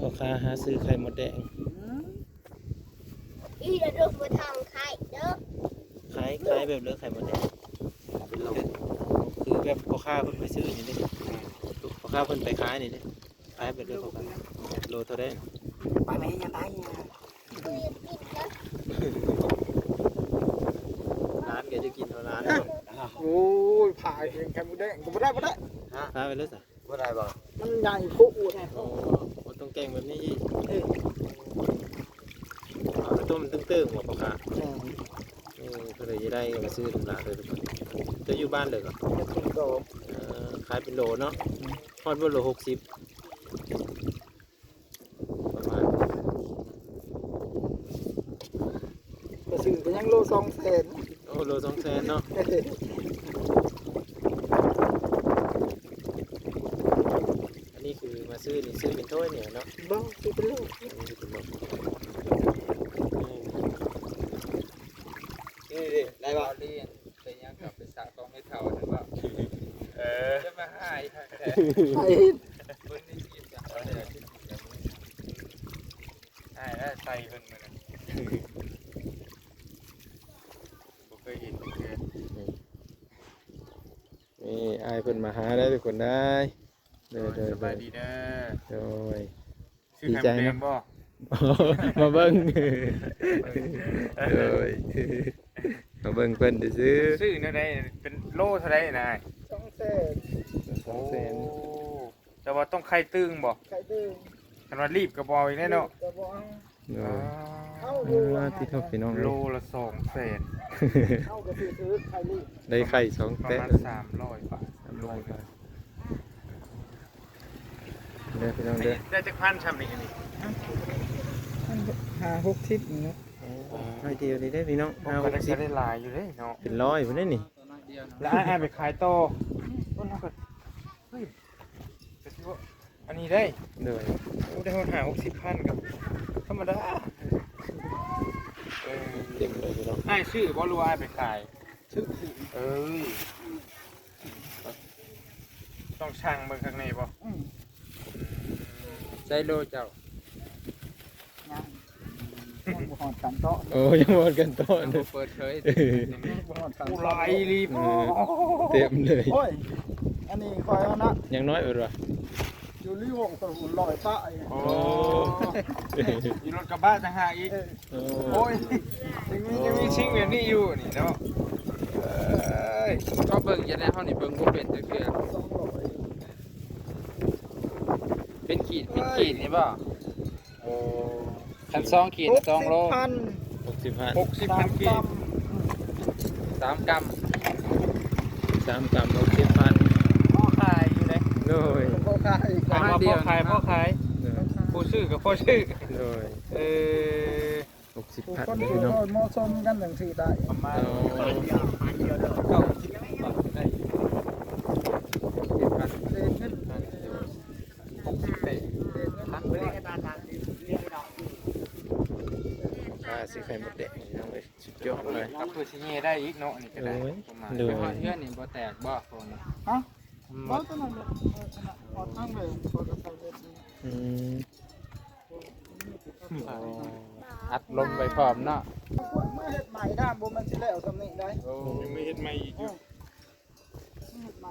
ພໍ່ຄ້າຫາຊື້ໄຂ່ມົດແດງ. ອືມ ອີ ເດີ ບໍ່ທຳໄຂ່ເດີ. ຂາຍ ຂາຍແບບເດີ ໄຂ່ມົດແດງ ເປັນໂລ. ຄືແບບພໍ່ຄ້າເພິ່ນໄປຊື້ນີ້ເດ້. ອືມ ພໍ່ຄ້າເພິ່ນໄປຂາຍນີ້ເດ້. ຂາຍແບບເດີພໍ່ຄ້າ. ໂລເທົ່າໃດ? ປານໃດຍັງໄດ້. ຫຼານກໍຈະກິນເທົ່າຫຼານ. ໂອ້ຍ ພາກິນໄຂ່ມົດແດງກໍບໍ່ໄດ້ ບໍ່ໄດ້. ພາໄປເລີຍຊະ. ບໍ່ໄດ້ບໍ່? ມັນໃຫຍ່ໂພດ. ໂອ້ ບໍ່ຕ້ອງແກງແບບນີ້ອີກ. ເອີ ເອົາໄປຕົ້ມຕຶ້ງໆບໍ່ພໍ່ຄ້າ? ແມ່ນ. ເອີ ຜູ້ໃດຢາກໄດ້ກໍມາຊື້ນຳຫຼານເດີທຸກຄົນ. ເຈົ້າຢູ່ບ້ານໃດກໍ? ເຮັດເປັນໂລ. ເອີ ຂາຍເປັນໂລເນາະ. ອືມ ຮອດບໍ່ໂລຫົກສິບ? ປະມານ ກໍຊື້ໄປຍັງໂລສອງແສນ. ໂອ້ ໂລສອງແສນເນາະ. ອັນນີ້ຄືມາຊື້ນີ້ ຊື້ເປັນຖ້ວຍນີ້ເນາະ? ບໍ່ ຊື້ເປັນໂລ. ອັນນີ້ເປັນໂລ. ອືມ ນີ້ເດ້ ໄດ້ບໍ່? ເປັນຫຍັງກໍໄປສະຕ້ອງໄດ້ເທົ່ານັ້ນບໍ່? ເອີ ຈະມາຫາຍຄັກແທ້. ຫາຍ ເບິ່ງໃນຄລິບ ຫາຍແລ້ວໃສ່ເພິ່ນມື້ນັ້ນ ບໍ່ເຄີຍເຫັນຈັກເທື່ອ. ນີ້ອ້າຍເພິ່ນມາຫາໄດ້ທຸກຄົນໄດ້. ໂດຍ ໂດຍ ສະບາຍດີເດີ. ໂດຍ ຊື້ໄຂ່ມົດແດງບໍ່? ມາເບິ່ງ ໂດຍ ມາເບິ່ງເພິ່ນຊື່ໆ. ຊື້ແນວໃດ? ເປັນໂລເທົ່າໃດນະ? ສອງແສນ. ໂອ້ ສອງແສນ ແຕ່ວ່າຕ້ອງໄຂ່ຕຶງບໍ່? ໄຂ່ຕຶງ. ຄັນວ່າລີບກໍບໍ່ເອົາອີກແລ້ວເນາະ. ໂດຍ ອ່າ ເອົາຢູ່ ອ່າ ທີ່ເຮົາພີ່ນ້ອງເອີຍ ໂລລະສອງແສນ. ເຮົາກໍຊື້ໄຂ່ລີບ ໄດ້ໄຂ່ສອງແຕະ ປະມານສາມຮ້ອຍບາດ ສາມຮ້ອຍບາດ. ເດີພີ່ນ້ອງເດີ ໄດ້ຈັກພັນຊ່ຳນີ້? ອັນນີ້ ຫ້າຫົກສິບນີ້ເນາະ. ໂອ້ ໄດ້ດຽວນີ້ເດ້ພີ່ນ້ອງ ຫ້າຫົກສິບ ກໍໄດ້ຫຼາຍຢູ່ເດ້ເນາະ ເປັນຮ້ອຍພຸ້ນເດ້ນີ້. ແລ້ວອ້າຍໄປຂາຍຕໍ່. ເອີ ເຮົາກໍ ເຮີ້ຍ ກໍຖືວ່າອັນນີ້ໄດ້. ໂດຍ ໂອ້ ໄດ້ຮອດຫ້າຫົກສິບພັນກໍທຳມະດາ. ເອີ ເຕັມເລີຍພີ່ນ້ອງ. ອ້າຍຊື້ບໍ່ ຫຼືວ່າອ້າຍໄປຂາຍ? ຊື້. ເອີ ຕ້ອງຊັ່ງເບິ່ງຂ້າງໃນບໍ່? ອືມ ໃສ່ໂລເຈົ້າ? ຍັງ ຍັງບໍ່ຮອດຂັ້ນຕອນ. ໂອ້ ຍັງບໍ່ຮອດຂັ້ນຕອນ ຍັງບໍ່ເປີດເຜີຍ. ຍັງບໍ່ຮອດຂັ້ນຕອນ ຫຼາຍອີ່ຫຼີ. ເອີ ເຕັມເລີຍ. ໂອ້ຍ ອັນນີ້ຂ້ອຍເອົານະ ຍັງນ້ອຍເພິ່ນວ່າ ຢູ່ລີວອງໂຕຮ້ອຍປາຍ. ໂອ້ ໂອ້ ຢູ່ລົດກະບະຕ່າງຫາກອີກ. ເອີ ໂອ້ ໂອ້ຍ ຍັງມີ ຍັງມີສິ່ງແບບນີ້ຢູ່ນີ້ເນາະ. ເອີຍ ກໍເບິ່ງຈັ່ງໃດ ເຮົານີ້ເບິ່ງບໍ່ເປັນຈັກເທື່ອ. ສອງຮ້ອຍ ເປັນຂີດ ເປັນຂີດນີ້ບໍ່? ໂອ້ ຄັນສອງຂີດ ຫົກສິບພັນ ສອງໂລ ຫົກສິບພັນ ຫົກສິບພັນກີບ ສາມກຳ ສາມກຳ ສາມກຳ ຫົກສິບພັນ. ພໍຂາຍຢູ່ເດ້. ໂດຍ ພໍຂາຍ ຖ້າວ່າພໍຂາຍ ພໍຂາຍ. ໂດຍ ຜູ້ຊື້ກໍພໍຊື້. ໂດຍ ເອີ ຫົກສິບພັນ ຄົນ ພີ່ນ້ອງ ເໝາະສົມກັນຈັ່ງຊື້ໄດ້ ປະມານ ໂອ້ ປານດຽວ ປານດຽວເດີ ເກົ້າສິບບາດໄດ້ ຫົກສິບພັນ ເສດເງິນ ຫົກສິບແປດ ເສດເງິນ ອ່າ ຊື້ໄຂ່ມົດແດງພີ່ນ້ອງເອີຍ ສຸດຍອດເລີຍ. ກັບເພື່ອຊິແຍ່ໄດ້ອີກເນາະ ອັນນີ້ກໍໄດ້. ໂອ້ຍ ປະມານ ໂດຍ ໄປຮອດເຮືອນນີ້ບໍ່ແຕກບໍ່? ຮະ ບໍ່ ຕອນນັ້ນ ເອີ ອັນນັ້ນ ຮອດທາງເດີ ຂ້ອຍກໍໃສ່ເບັດ. ອືມ ອັດລົມໄວ້ພ້ອມເນາະ. ມາເຮັດໃໝ່ນະ ບໍ່ແມ່ນຊິແລ້ວຊ່ຳນີ້ໄດ໋. ໂອ້ ຍັງມີເຮັດໃໝ່ອີກຢູ່. ເຮັດໃໝ່